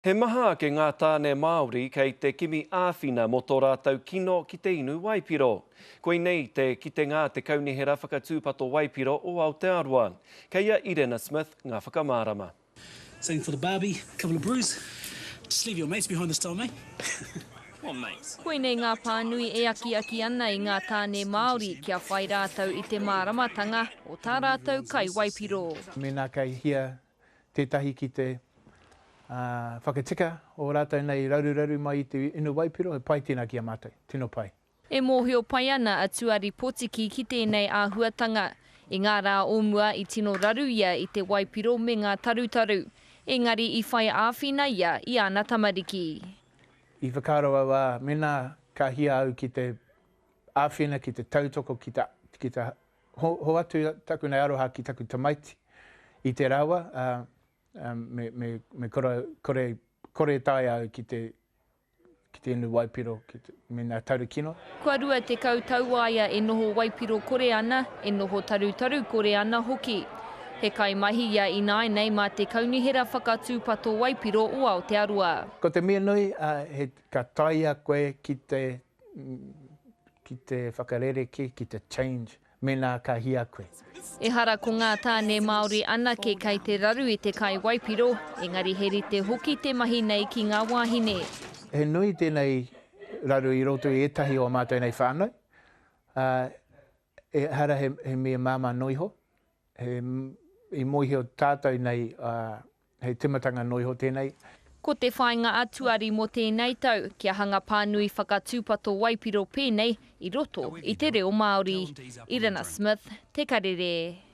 He maha ake ngā tāne Māori kei te kimi āwhina mō tō rātou kino ki te inu waipiro. Koinei te kitenga a te Kaunihera Whakatūpato Waipiro o Aotearoa. Kei a Irena Smith ngā whakamārama. Something for the barbie, couple of brews. Just leave your mates behind this time, eh? What mates? Koinei ngā pānui e akiaki ana i ngā tāne Māori kia whai rātou i te māramatanga o tā rātou kai waipiro. Mēnā kei hia tētahi ki te whakatika ō rātou nei raruraru mai i te inu waipiro, he pai tēnā ki a mātou, tino pai. E mōhio pai ana a Tuari Potiki ki tēnei āhuatanga. I ngā rā o mua i tino raru ia i te waipiro me ngā tarutaru. Engari i whai āwhina ia i ana tamariki. I whakaaro au, ā, mēnā ka hia au ki te āwhina, ki te tautoko, ki te, ki te Hoatu taku nei aroha ki taku tamaiti i tērā wā, ā, me, me, me kore, kore, kore taea au ki te, ki te inu waipiro, ki te, me ngā taru kino. Kua 20 tau a ia e noho waipiro kore ana, e noho tarutaru kore ana hoki. He kaimahi ia ināianei mā te Kaunihera Whakatūpato Waipiro o Aotearoa. Ko te mea nui, ā, he, ka taea koe ki te, ki te whakarerekē, ki te change, mēnā ka hia koe. Ehara ko ngā tāne Māori anake kei te raru i te kai waipiro, engari he rite hoki te mahi nei ki ngā wāhine. He nui tēnei raru i roto i ētahi o ā mātou nei whānau, ā, ehara he mea māmā noa iho, he, i mōhio tātou nei, ā, Hei timatanga noa iho tēnei. Ko te whāinga a Tuari mō tēnei tau, kia hanga pānui whakatūpato waipiro pēnei i roto i te reo Māori. Irina Smith, Te Karere.